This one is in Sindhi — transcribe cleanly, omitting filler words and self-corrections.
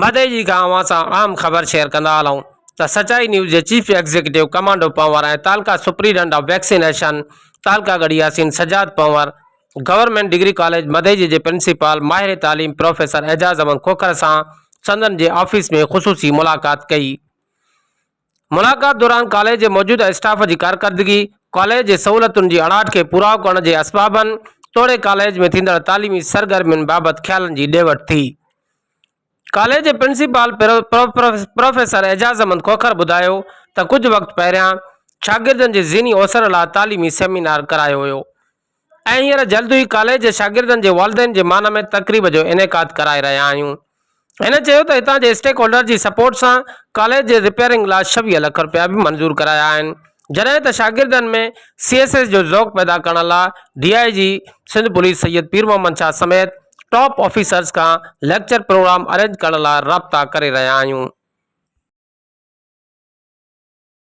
مدئجي کان اوهان سان اهم خبر شيئر ڪندا هلون ته سچائي نيوز جي chief executive commando Panhwar ۽ taluka superintendent of vaccination taluka Garhi Yasin Sajjad Panhwar government degree college Madeji جي پرنسپال ماهر تعليم پروفيسر اعجاز احمد کوکر سان سندن جي آفيس ۾ خصوصي ملاقات ڪئي. ملاقات دوران ڪاليج جي موجوده اسٽاف جي ڪارڪردگي، ڪاليج جي سهولتن جي اڻاٺ کي پورائو ڪرڻ جي اسبابن توڙي ڪاليج ۾ ٿيندڙ تعليمي سرگرمين بابت خيالن جي ڏي وٺ ٿي. ڪاليج جي پرنسپال پروفيسر اعجاز احمد کوکر ٻڌايو ته ڪجهه وقت پهريان شاگردن جي ذهني اوسر لاء تعليمي سيمينار ڪرايو ويو ۽ هينئر جلد ئي ڪاليج جي شاگردن جي والدين جي مان ۾ تقريب جو انعقاد ڪرائي رهيا آهيون. هن چيو ته هتان جي اسٽيڪ هولڊر جي سپورٽ سان ڪاليج جي رپيئرنگ لاء 26 لک رپيا به منظور ڪرايا آهن جڏهن ته شاگردن ۾ سي ايس ايس جو ذوق پيدا ڪرڻ لاء D I G Sindh police Syed Pir Muhammad Shah سميت ٽاپ آفيسرز کان ليڪچر پروگرام ارينج ڪرڻ لاء رابطا ڪري رهيا آهيون.